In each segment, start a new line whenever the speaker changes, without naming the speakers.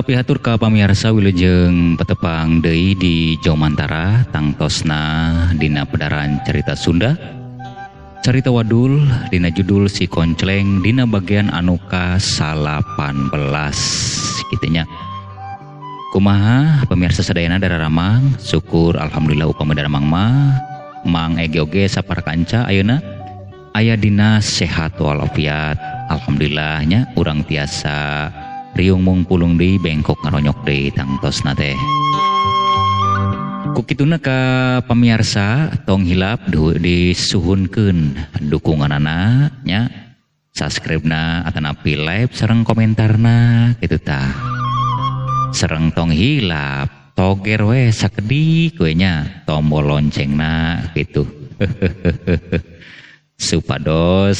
Pihatur ka pamiarsa wilujeng patepang deui di Jomantara tangtosna dina pedaran cerita Sunda. Carita wadul dina judul Si Koncleng dina bagian anu ka-18 kitu nya. Kumaha pemirsa sadayana dararamang, syukur alhamdulillah upami daramang mah Mang Egi oge sapara kanca ayeuna aya dina sehat walafiat. Alhamdulillah nya urang tiasa riung mung pulung deui bengkok ngaronyok deui tangtosna teh. Ku kituna ka pamiarsa tong hilap disuhunkeun dukunganana nya, subscribe-na atanapi like sareng komentarna kitu tah. Sareng tong hilap toger we sakedik we nya tombol loncengna kitu. Supados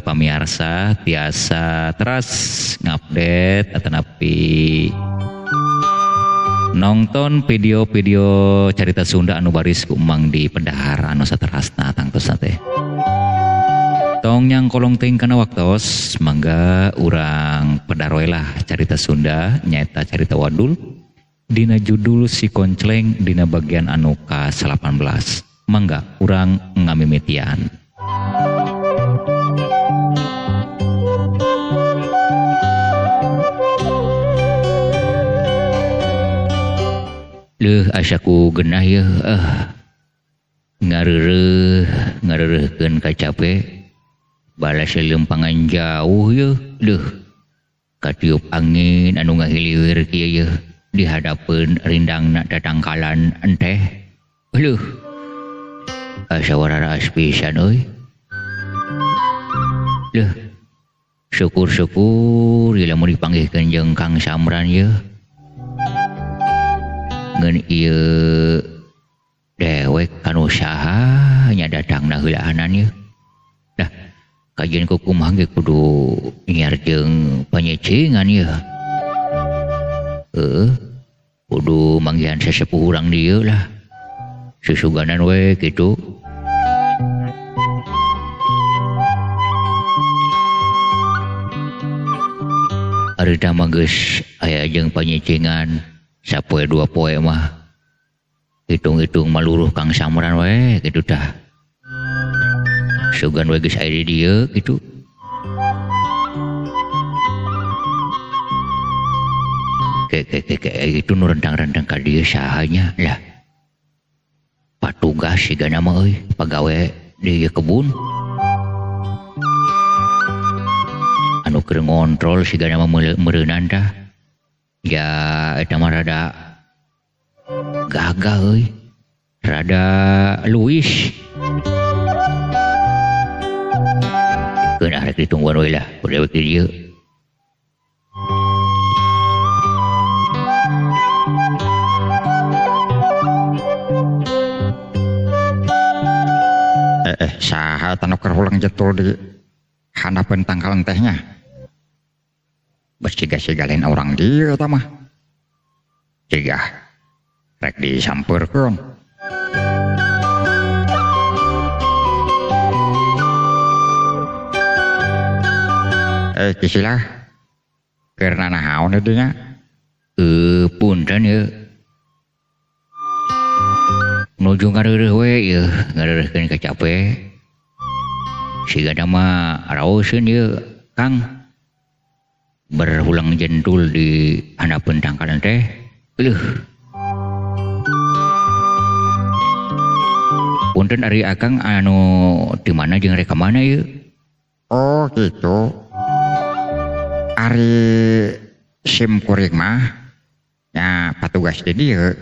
pamiarsa tiasa teras ngupdate atanapi nonton video-video carita Sunda anu baris ku Emang di pedahar anu saterasna tangtosna teh. Tong nyangkolong teuing kana waktos, mangga urang pedar we lah carita Sunda nyaeta carita wadul dina judul Si Koncleng dina bagian anu ka-18. Mangga urang ngamimitian. Leuh asa ku genah yeuh, ngareureuh ngareureurkeun kacape balas lempangan jauh yeuh, leuh katiup angin anu ngahiliwir kieu yeuh di hadapeun rindangna tatangkalan enteh. Leuh asa wararaas pisan euy. Leuh syukur-syukur ieu lamun dipanggihkeun jeung Kang Samran yeuh. Ngeun ieu dewek kanu saha nya datangna heulaanan yeuh. Dah kajian ku kumaha ge kudu nyiar jeung panyecingan yeuh. Heuh kudu manggihan sesepuh urang dieu lah. Susuganan we kitu. Ari tah mah geus aya jeung panyecingan sapoe dua poe mah hitung-hitung maluruh Kang Samran we kitu tah. Sugan we geus aya di dieu kitu. Ke ke ke ke itu nu rentang-rentang ka dieu saha nya lah. Patugas sigana mah euy pagawe di kebun. Anu keur ngontrol sigana mah meureunan tah. Ya eta mah rada gagah euy. Rada luwis. Keun arek ditungguan we lah ku dewek di dieu.
Saha tanu keur hulang jetul di handapeun tangkalan tehnya. Bersiga-siga lain orang dieu eta mah. Cigah rek disampeurkeun. Kisilah keur nanaon dieu nya?
Punten ieu. Nuju ngareureuh we ieu, ngareureuhkeun kacape. Sigana mah raoseun ieu, Kang. Berhulang jentul di handapeun tangkalan teh. Leuh. Punten ari Akang anu di mana jeung rek ka mana ieu?
Oh, gitu. Ari sim kuring mah nya patugas di dieu.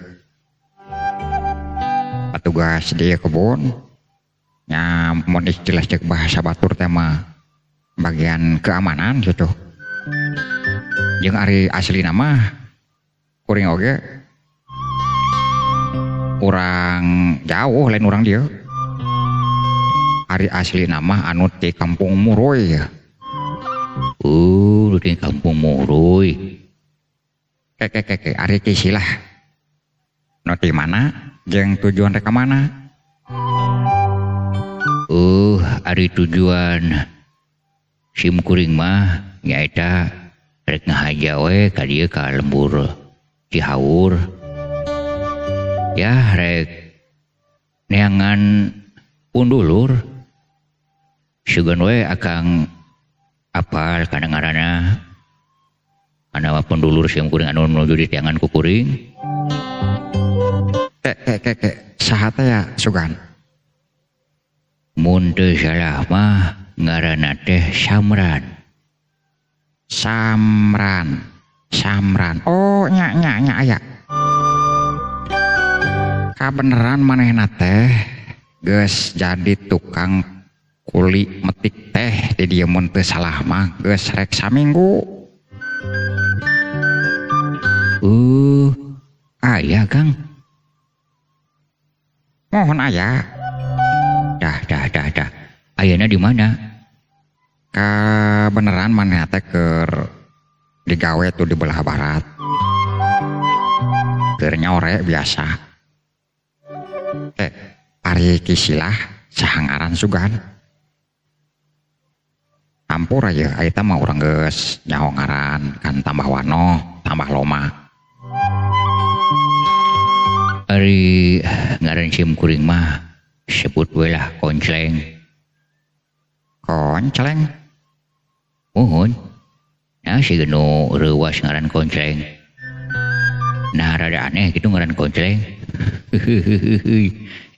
Patugas di kebun. Nya mun istilah cek bahasa batur teh mah bagian keamanan gitu. Jeung ari asli nama kuring oge urang jauh lain urang dieu. Ari asli nama anu ti Kampung Muruy.
Oh, di Kampung Muruy.
Ke ke ke ke ari kisilah. Nu ti mana jeung tujuan rek ka mana?
Ari tujuan sim kuring mah nyaeta Rek ngahaja we ka dieu ka lembur Cihaur. Ya rek neangan pundulur. Sugan we akang apal kana ngaranna. Kana pundulur sim kuring anu nuju di tiangan ku kuring.
Ke ke ke ke saha teh ya sugan?
Mun teu salah mah ngaranna teh Samran.
Samran. Samran. Oh nya nya nya aya. Kabeneran manehna teh geus jadi tukang kuli metik teh di dieu mun teu salah mah geus rek saminggu.
Aya Kang.
Mohon aya.
Dah dah dah dah. Ayana di mana?
Kabeneran manehna teh keur digawe tuh di belah barat. Keur nyore biasa. Ari kisilah saha ngaran sugan. Ampura ye eta mah urang geus nyaho ngaran kan tambah wano, tambah loma.
Ari ngaran sim kuring mah sebut we lah Koncleng.
Koncleng?
Muhun. Nah si genu reuwas ngaran Koncleng. Nah rada aneh gitu ngaran Koncleng.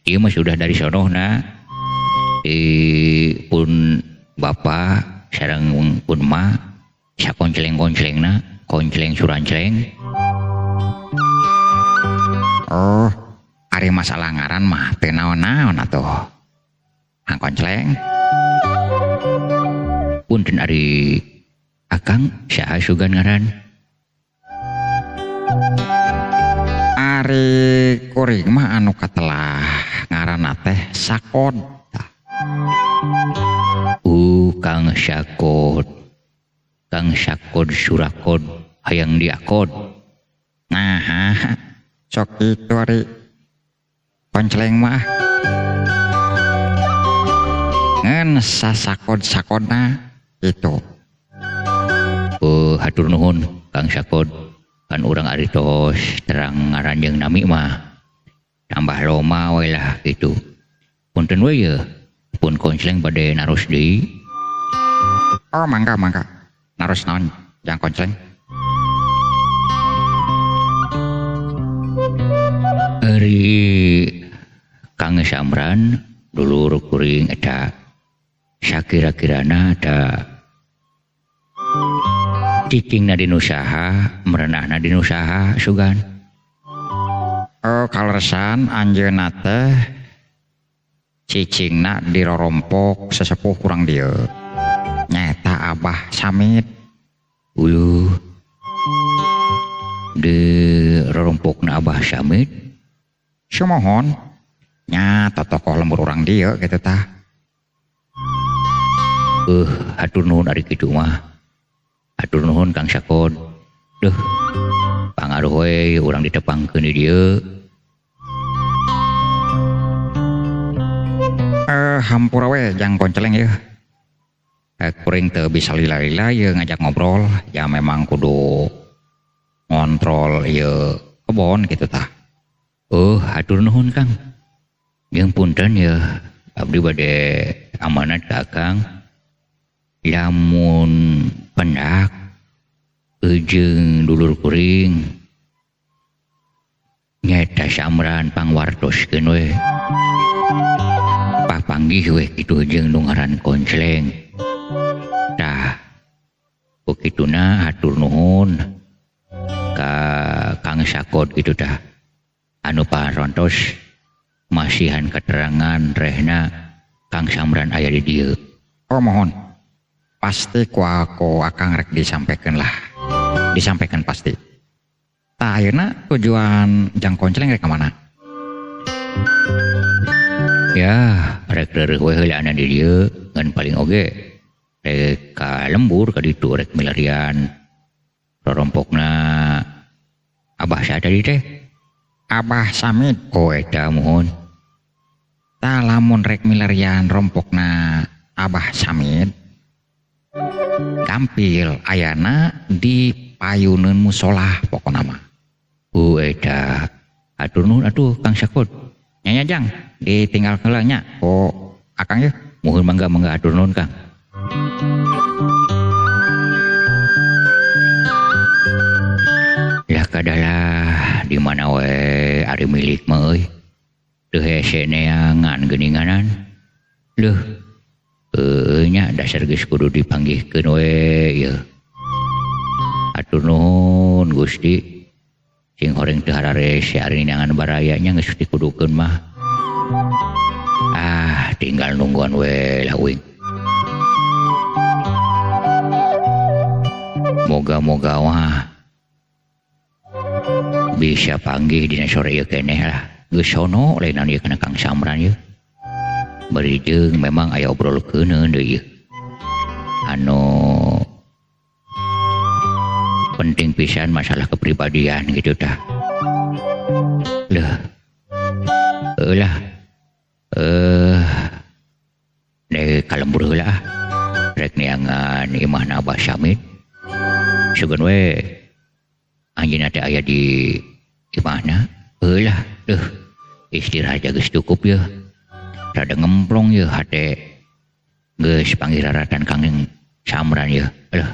Ieu mah sudah dari sono na. Pun bapak sareng pun ma sakoncleng-konclengna, koncleng surancleng.
Oh, ari masalah ngaran mah teu naon-naon atuh. Hang Koncleng.
Punten ari akang saha sugan ngaran?
Ari kuring mah anu katelah ngaranna teh Sakod.
Kang Sakod. Kang Sakod Surakod hayang diakod.
Nah, sok itu ari Koncleng mah. Ngan sasakod-sakodna itu.
Hatur nuhun Kang Sakod. Kan urang ari tos terang ngaran jeung nami mah. Tambah loma we lah gitu. Punten we ye. Pun Koncleng bade naros deui.
Oh mangga mangga. Naros naon jang Koncleng?
Ari Kang Samran dulur kuring eta sakira-kirana eta cicingna dinu saha, merenahna dinu saha sugan.
Oh kaleresan anjeunna teh cicingna dirorompok sesepuh kurang dieu. Nyaeta Abah Samit.
Uluh. Di rorompokna Abah Samit.
Sumohon. Nya tokoh lembur urang dieu kitu tah.
Hatur nuhun ari kitu mah. Hatur nuhun Kang Sakod. Duh, pangaruh we urang ditepangkeun di dieu.
Hampura we jang Koncleng yeuh. Kuring teu bisa lila-lila yeuh ngajak ngobrol, ya memang kudu ngontrol ieu kebon kitu tah.
Hatur nuhun Kang. Jeung punten yeuh, abdi bade amanat ka Akang. Lamun pendak jeung dulur kuring nyaeta Samran pangwartoskeun we. Papanggih we kitu jeung nu ngaran Koncleng. Tah, kukituna hatur nuhun ka Kang Sakod kitu tah. Anu parontos masihan keterangan rehna Kang Samran aya di dieu.
Oh mohon. Pasti ku aku akang rek disampaikan lah. Disampaikan pasti. Tah ayeuna tujuan jang Koncleng rek ka mana?
Ya, rek reureuh we heula di dieu ngan paling oge rek ka lembur ka ditu rek milarian rorompokna Abah saha tadi teh?
Abah Samit.
Oh eta muhun.
Tah lamun rek milarian rompokna Abah Samit. Gampil ayana di payuneun musolah pokona mah. Eta atur nuhun atuh Kang Sakod. Nya Jang, ditinggal heula nya ku Akang yeuh. Muhun mangga mangga atur nuhun Kang. Lah kadalah di mana we ari milik mah euy. Teu hese neangan geuninganan. Leuh. Nya dasar geus kudu dipanggihkeun we ieu. Atur nuhun Gusti. Sing horeng teu hararese ari neangan baraya nya geus dikudukeun mah. Ah, tinggal nungguan we lah uing. Moga-moga wah bisa panggih dina sore ieu keneh lah. Geus sono lainan ieu kana Kang Samran ieu. Bari jeung memang aya obrolkeun deui ieu. Anu penting pisan masalah kepribadian gitu tah. Leuh. Heulah. Dek kalembur heula ah. Rek neangan imahna Abah Samid. Sugan we anjeunna teh aya di imahna. Heulah, deuh. Istirahat geus cukup yeuh. Rada ngemplong yeuh hate. Geus panggih raratan Kang Samran yeuh. Aduh.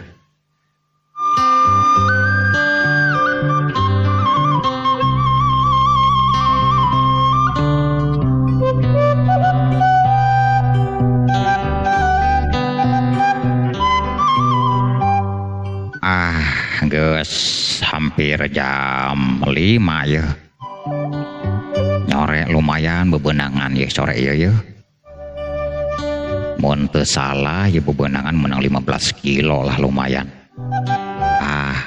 Ah, geus hampir jam 5 yeuh. Nyore lumayan bebenangan ya sore ieu yeuh. Mun teu salah ya bebenangan menang 15 kilo lah lumayan. Ah,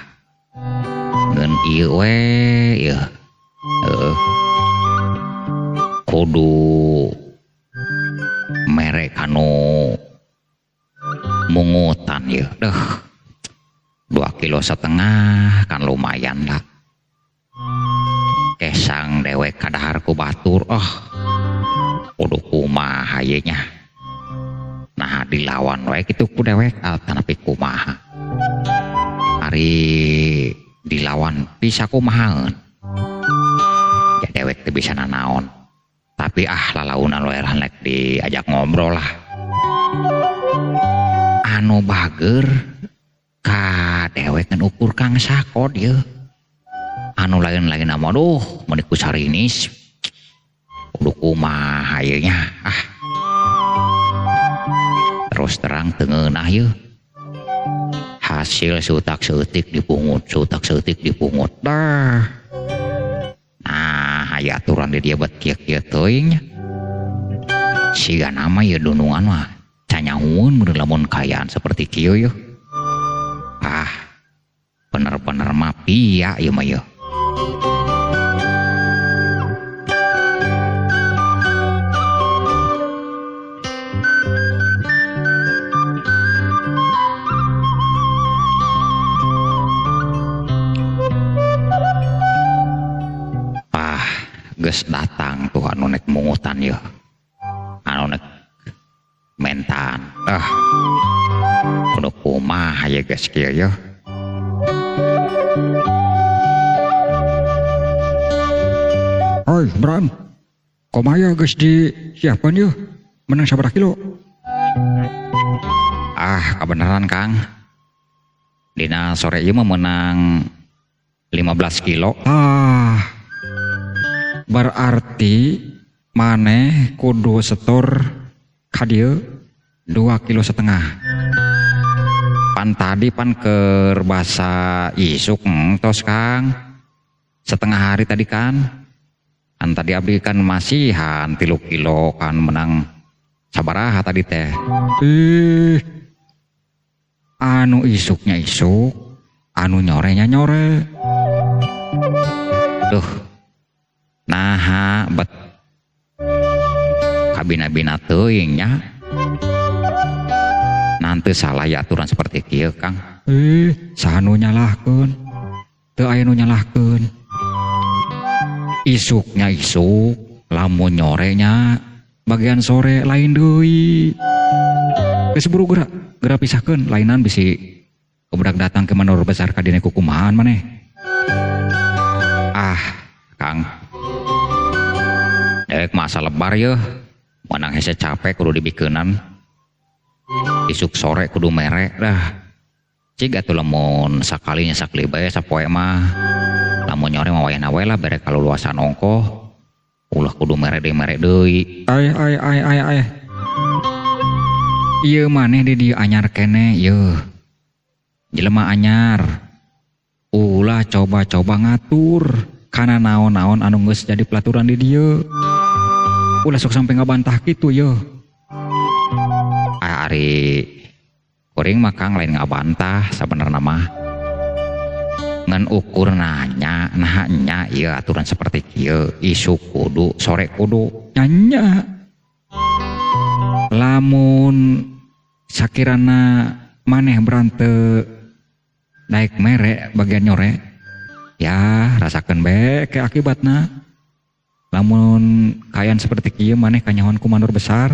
ngeun ieu we yeuh. Heuh. Kudu mere kanu mungutan yeuh. Deuh. 2,5 kilo kan lumayan lah. Kesang dewek kadahar ku batur, oh kudu kumaha ye nya. Nah dilawan we kitu ku dewek tanapi kumaha. Ari dilawan bisa kumahaeun. Ya dewek teu bisa nanaon. Tapi ah lalaunan we rek diajak ngobrol lah. Anu bager ka dewek ngan ukur Kang Sakod yeuh. Anu lain-lain nama duh meuni ku sarinis. Kudu kumaha ieu nya. Ah. Terus terang teu ngeunah yeuh. Hasil seutak seutik dipungut, seutak seutik dipungut. Dah. Nah, aya aturan di dia bet kieu-kieu teuing nya. Siga nama ieu dunungan mah canyahueun mun lamun kayaan seperti kieu yeuh. Ah, bener-bener mafia ieu mah yeuh. Ah, geus datang tuh anu nek mungutan yeuh. Anu nek mentan. Ah. Kudu kumaha ye geus kieu yeuh.
Oi, Bran. Kumaha geus disiapkeun yeuh? Menang sabaraha kilo?
Ah, kabeneran Kang. Dina sore ieu mah menang 15 kilo.
Ah. Berarti maneh kudu setor ka dieu 2,5 kilo.
Pan tadi pan keur basa isuk tos Kang. Setengah hari tadi kan. Kan tadi abdi kan masihan 3 kilo kan menang sabaraha tadi teh.
Ih. Anu isuknya isuk, anu nyorenya nyore.
Duh. Naha bet kabina-bina teuing nya. Nanti salah ya aturan seperti kieu Kang.
Saha nu nyalahkeun? Teu aya nu nyalahkeun. Isuknya isuk, lamun nyorenya bagian sore lain deui. Geus buru geura, Geura pisahkeun lainan bisi kebedak datang ke mandor besar ka dina kukumahan maneh.
Ah, Kang. Dewek masa lebar yeuh. Menang hese capek kudu dibikeunan. Isuk sore kudu mere dah. Cig atuh lamun sakalinya sakali bae sapoe mah. Lamun nyore mah wayahna we lah bere kaluluasan ongkoh. Ulah kudu mere deui.
Ay ay ay ay ay. Ieu maneh di dieu anyar keneh yeuh. Jelema anyar. Ulah coba-coba ngatur kana naon-naon anu geus jadi pelaturan di dieu. Ulah sok sampai ngabantah kitu yeuh.
Ari kuring mah Kang lain ngabantah sabenerna mah. Ngan ukur nanya, nah nya ieu aturan seperti kieu, isuk kudu, sore kudu.
Nya. Lamun sakirana maneh berante naik mere bagian nyore, ya rasakeun bae ke akibatna. Lamun kayan seperti kieu maneh kanyahoan ku mandor besar,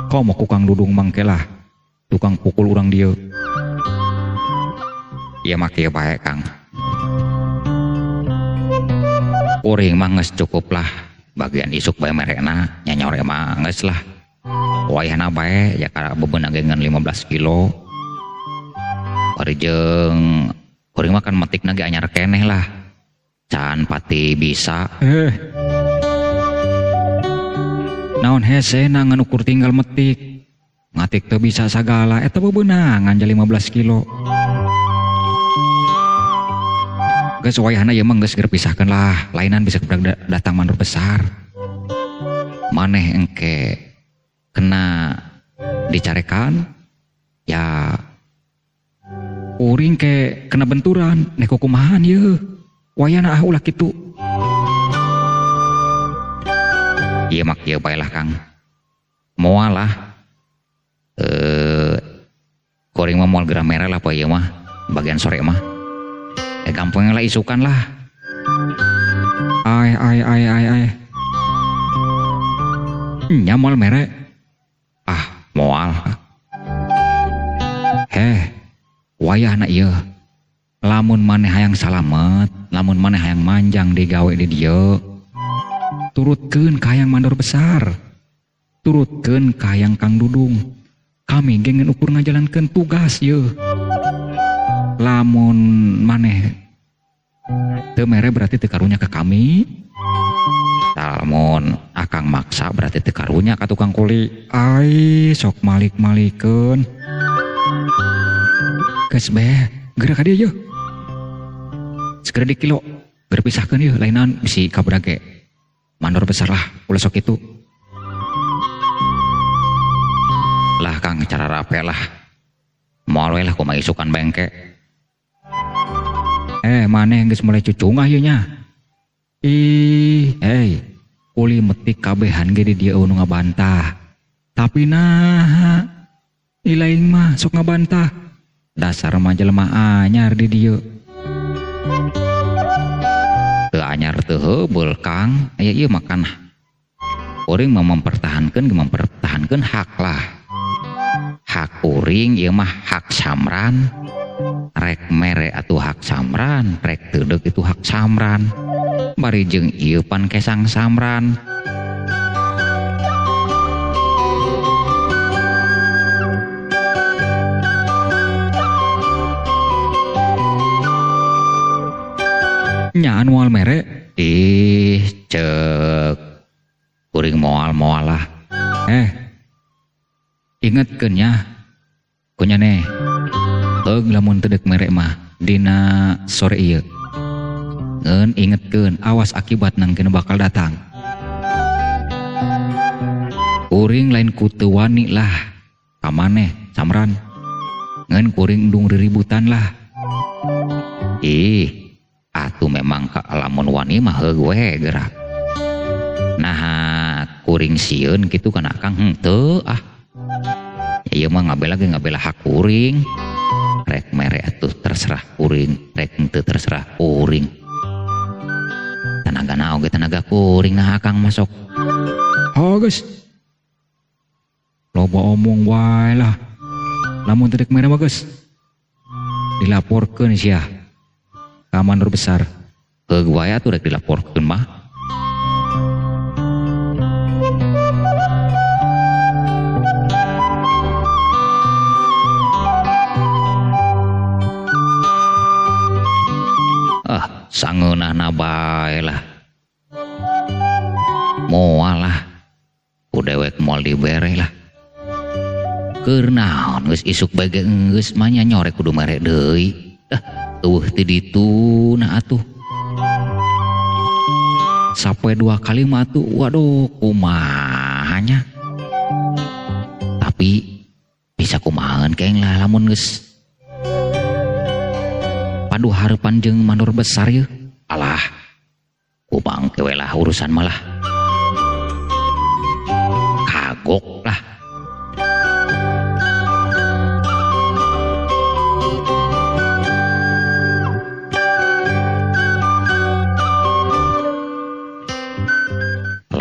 komo ku Kang Dudung mangke lah, tukang pukul urang dieu.
Ieu mah kieu bae Kang. Kuring mah geus cukup lah, bagian isuk bae merekna, nya nyore mah geus lah. Wayahna bae ya kana bebeunang ge ngan 15 kilo. Bari jeung kuring mah kan metikna ge anyar keneh lah. Can pati bisa.
Naon hese ngan ukur tinggal metik. Ngatik teu bisa sagala eta bebeunangan ja 15 kilo.
Geus wayahna ieu mah geus geura pisahkeun lah, lainan bisa datang mandor besar. Maneh engke kena dicarekan ya
kuring ke kena benturan nek kumahan yeuh. Wayahna ah ulah kitu.
Ieu mah kieu bae lah Kang. Moal lah. Kuring mah moal geura mere lah poe ieu mah, bagian sore mah. Gampang lah isukan lah.
Ay ay ay ay ay. Nya moal mere.
Ah, moal.
Heh, wayahna ieu. Lamun maneh hayang salamet, lamun maneh hayang manjang digawe di dieu, turutkeun ka hayang mandor besar. Turutkeun ka hayang Kang Dudung. Kami ge ngan ukur ngajalankeun tugas ieu. Lamun maneh teu mere berarti teu karunya ke kami.
Lamun akang maksa berarti teu karunya ka tukang kuli.
Ai sok malik-malikeun. Geus beh, geura ka dieu yeuh.
Segera di kilo, geura pisahkeun yeuh lainan bisi kabrage ge. Mandor besar lah, ulah sok kitu. Lah Kang cara rape lah. Moal we lah kumaha isukan bengke.
Maneh geus mulai cucungah ieu nya. Ih, hey, kuli metik kabehan ge di dieu nu ngabantah. Tapi nah, ilaing mah sok ngabantah. Dasar mah jelema anyar di dieu.
Teu anyar teu heubeul Kang, aya ieu mah kan. Kuring mah mempertahankeun hak lah. Hak kuring ieu mah hak Samran. Rek mere atuh hak Samran, rek teu itu hak Samran. Bari jeung ieu pan kesang Samran.
Nya anu moal mere?
Ih, cek kuring moal-moal lah.
Ingetkeun nya. Kunya neh. Heug lamun teu deuk mere mah dina sore ieu. Ngeun ingetkeun awas akibat nangkeun bakal datang. Kuring lain ku teu wani lah ka maneh Samran. Ngeun kuring endung riributan lah.
Ih, atuh memang ka lamun wani mah heug we geura. Nah, kuring sieun kitu kana Akang henteu ah. Ya ieu mah ngabela ge ngabela hak kuring. Rek mere atuh terserah kuring, rek henteu terserah kuring. Tenaga oge tenaga kuring nah Akang masuk.
Oh geus. Loba omong wae lah. Lamun teu dek mere mah geus dilaporkeun sia ka mandor besar.
Heug wae atuh rek dilaporkeun mah. Ah, sangeunahna bae lah. Moal lah. Ku dewek moal dibere lah. Keur naon geus isuk bae ge geus mah nya nyorek kudu mere deui. Ah, eueuh ti ditu nah atuh. Sampai 2 kali mah atuh, waduh kumaha nya. Tapi bisa kumahaeun keng lah lamun geus padu hareupan jeung mandor besar yeuh. Alah, kumang kewe lah urusan malah. Kagok lah.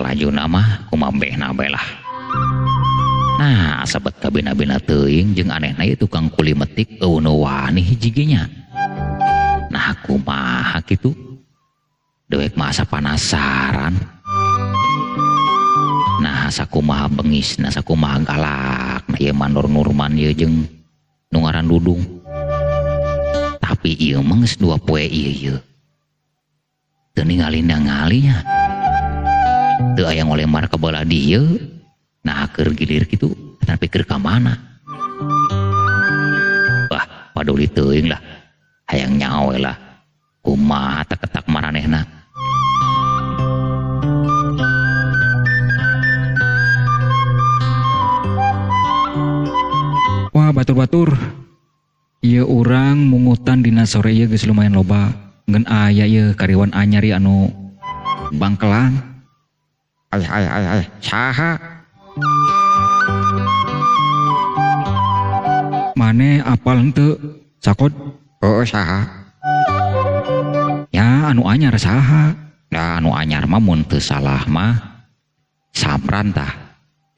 Laju nama kumambehna bae lah. Nah, sabet kabina-bina teuing jeung anehna ieu tukang kuli metik eueuh nu wani hiji ge nya. Nah, kumaha kitu? Dewek mah asa panasaran. Nah, sakumaha bengisna, sakumaha galak. Nah, ieu mandor Nurman ieu jeung nu ngaran Dudung. Tapi ieu mah geus 2 poe ieu ieu. Teu ningali-ningali nya. Teu aya ngolemar ka bala dieu. Nah, keur gilir kitu, tapi keur ka mana? Wah, paduli teuing lah. Hayang nyawa lah. Kumaha teketak maranehna.
Wah, batur-batur. Ieu urang mungutan dina sore ieu geus lumayan loba. Ngeun aya ieu kariwan anyar ieu anu bangkelang.
Ay ay ay ay, saha?
Mane apal henteu? Sakot?
Heeh, saha?
Ya anu anyar saha?
Da anu anyar mah mun teu salah mah Samran tah.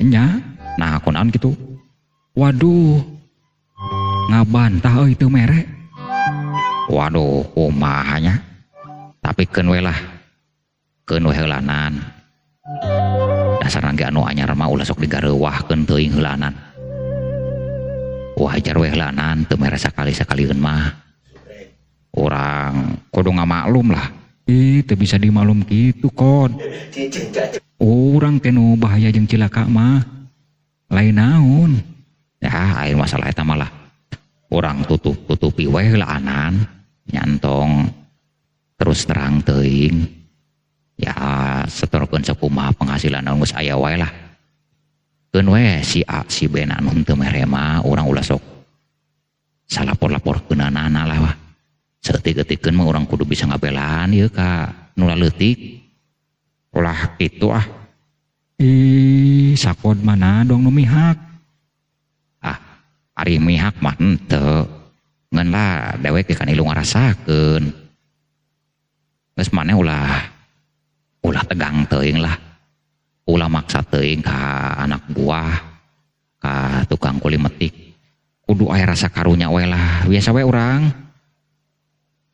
Nya,
nah kunaon kitu?
Waduh. Ngabantah euy teu mere.
Waduh, kumaha nya? Tapi keun we lah. Keun we heulanan. Dasarna ge anu anyar mah ulah sok digareuwahkeun teuing heulanan. Wajar we heulanan teu mere sakali-sakalieun mah. Urang kudu ngamaklum lah.
Ih, teu bisa dimaklum kitu kon. Urang teh nu bahaya jeung cilaka mah. Lain naon.
Ya, air masalah eta malah. Urang tutup-tutupi we heulaanan, nyantong terus terang teuing. Ya, setorkeun sakumaha penghasilan geus aya wae lah. Keun we si A si B na anu teu mere mah urang ulah sok salapor-laporkeunana lah wah. Saeutik-eutikeun mah urang kudu bisa ngabelaan ieu ka nu laleutik.
Ulah kitu ah.
Ih, sakod mana dong nu mihak.
Ah, ari mihak mah henteu. Ngeun lah dewek ge kan ilu ngarasakeun. Geus maneh ulah tegang teuing lah. Ulah maksa teuing ka anak buah, ka tukang kuli metik. Kudu aya rasa karunya we lah. Biasa we urang.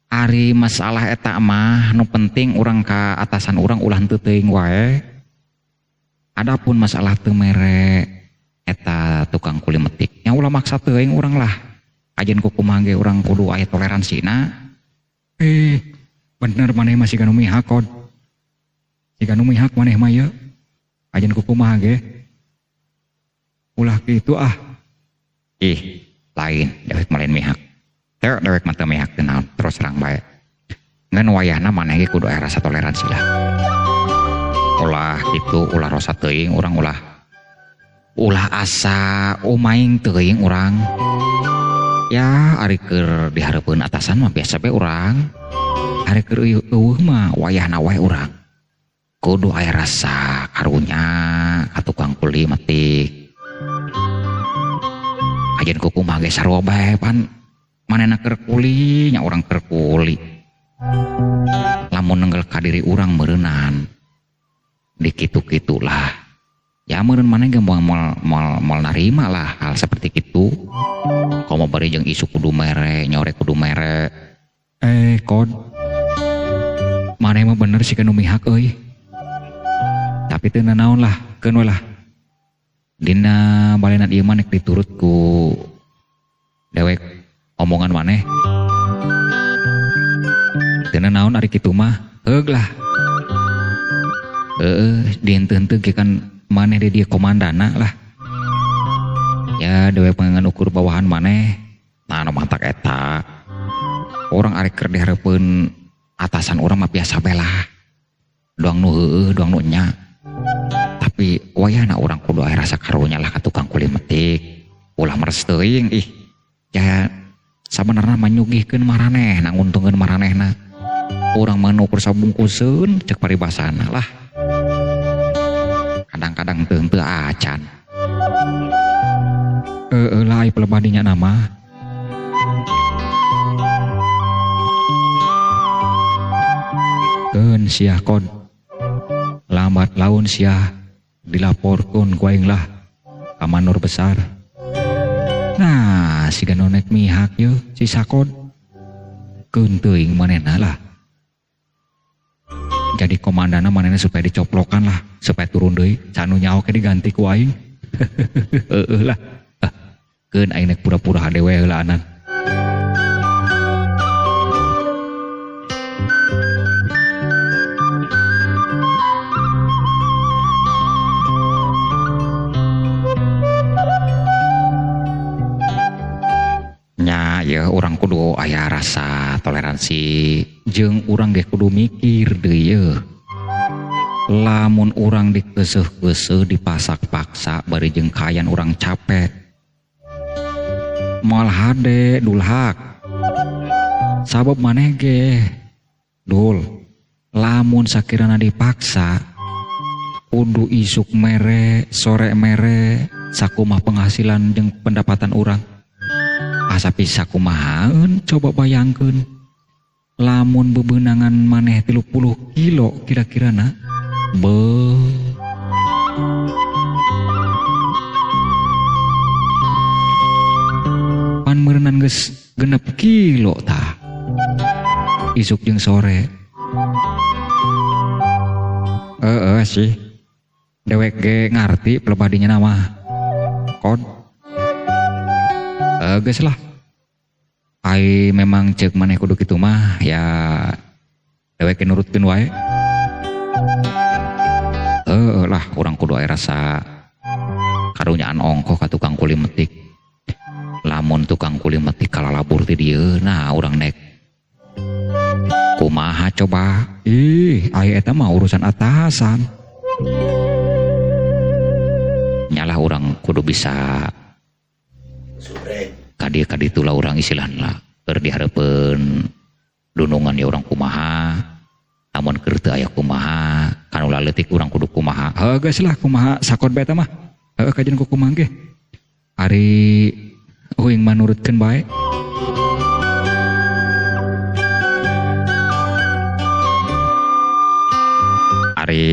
Ari masalah eta mah nu penting urang ka atasan urang ulah henteu teuing wae. Adapun masalah teu mere eta tukang kuli metik nya ulah maksa teuing urang lah. Kajen kumaha ge urang kudu aya toleransina.
Bener maneh mah siga nu mihak kod. Siga nu mihak maneh mah ieu. Kajen kumaha ge. Ulah kitu ah.
Ih, lain dewek mah lain mihak. Teu dewek mah teu mihak teu naon, terus terang bae. Ngan wayahna maneh ge kudu aya rasa toleransi lah. Ulah kitu, ulah rosa teuing urang ulah. Ulah asa umaing teuing urang. Ya ari keur dihareupeun atasan mah biasa bae urang. Ari keur eueuh mah wayahna wae urang. Kudu aya rasa karunya ka tukang kuli metik. Ajen kumaha ge sarua bae pan manehna keur kuli nya urang keur kuli. Lamun nenggel ka diri urang meureunan dikitu-kitu lah.
Ya meureun maneh ge moal narima lah hal seperti kitu. Komo bari jeung isuk kudu mere, nyore kudu mere.
Kod. Maneh mah bener sih nu mihak euy. Tapi teu nanaon lah, keun we lah. Dina balenan ieu mah nek diturut ku dewek omongan maneh. Teu nanaon ari kitu mah, heug lah. Heeh, dienteu-enteu ge kan maneh di dia komandana lah. Ya dewek pengen ukur bawahan maneh. Nah nu matak eta. Orang arek keur dihareupeun atasan urang mah biasa bae lah. Doang nu heueuh, doang nu nya. Tapi wayahna urang kudu aya rasa karunya lah ka tukang kuli metik. Ulah meres teuing ih. Ya sabenerna mah nyugihkeun maranehna, nguntungkeun maranehna. Urang mah ukur sabungkuseun cek paribasana lah. Kadang-kadang teu henteu acan. Heeh lah ai pelebadinya nama. Keun siah kod. Lambat laun siah dilaporkeun ku aing lah ka mandor besar. Nah, siga nu nek mihak yeuh si Sakod. Keun teuing manehna lah. Jadi komandana manehna supaya dicoplokan lah, supaya turun deui, canu nyaho ke diganti ku aing. Heeh lah. Keun aing nek pura-pura hade we heula anan. Nya ya urang kudu aya rasa toleransi jeung urang ge kudu mikir deui yeuh. Lamun urang dikeuseuh-keuseuh dipasak-paksa bari jeung kayan urang capek. Moal hade dulhak. Sabab maneh ge dul lamun sakirana dipaksa kudu isuk mere sore mere sakumah penghasilan jeung pendapatan urang. Asa bisa kumahaeun coba bayangkeun lamun bebenangan maneh 30 kilo kira-kirana be pan meureunnan geus 6 kilo tah isuk jeung sore. Heeh sih dewek ge ngarti pelebadinya nama kod. Geus lah. Ai memang cek maneh kudu kitu mah ya dewek nurutkeun wae. Heuh lah urang kudu aya rasa karunyaan ongkoh ka tukang kuli metik. Lamun tukang kuli metik kalalabur ti dieu nah urang nek kumaha coba. Ih, ai eta mah urusan atasan. Nyalah urang kudu bisa kadi-kadi itulah urang istilahna keur dihareupeun dunungan ya urang kumaha, lamun keur teu aya kumaha, kanu leutik urang kudu kumaha. Heuh geus lah kumaha sakod bae eta mah. Heuh kajian ku kumaha ge. Ari uing manurutkeun bae. Ari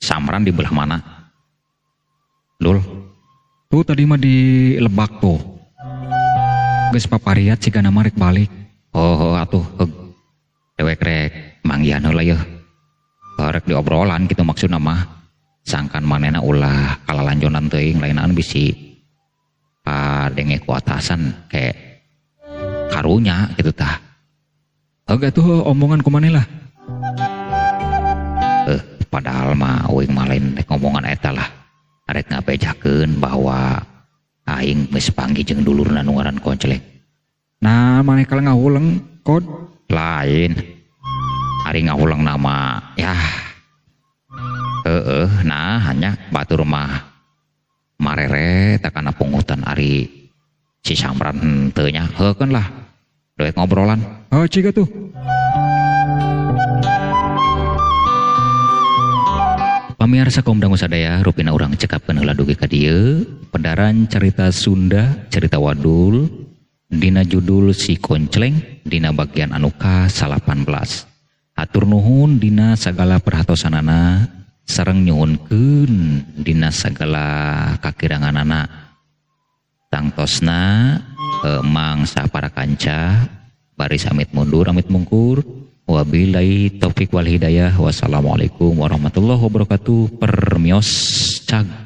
Samran di belah mana? Dul. Tuh tadi mah di Lebak tuh. Geus papariat sigana mah rek balik. Oh, atuh heug. Dewek rek manggihan heula yeuh. Rek diobrolan kitu maksudna mah. Sangkan manehna ulah kalalanjonan teuing lainaan bisi padenge ku atasan kayak karunya kitu tah. Heug atuh omongan ku maneh lah. Padahal mah uing mah lain rek ngomongan eta lah. Arek ngabejakeun bahwa aing geus panggih jeung dulurna nu ngaran Koncleng. Nah, maneh kala ngahuleng kod lain. Ari ngahuleng nama ya. Heeh, nah hanya batur mah marere takana pungutan ari si Samran henteu nya. Heukeun lah. Doek ngobrolan. Heuh ciga tuh. Pamiarsa kaum dangu sadaya rupina urang cekapkeun heula dugi ka dieu pedaran cerita Sunda cerita wadul dina judul Si Koncleng dina bagian anu ka-18. Hatur nuhun dina sagala perhatosanana.
Sareng nyuhunkeun dina sagala kakiranganana. Tangtosna Mang sapara kanca baris amit mundur amit mungkur. Wabillahi taufik wal hidayah. Wassalamualaikum warahmatullahi wabarakatuh. Permios cag.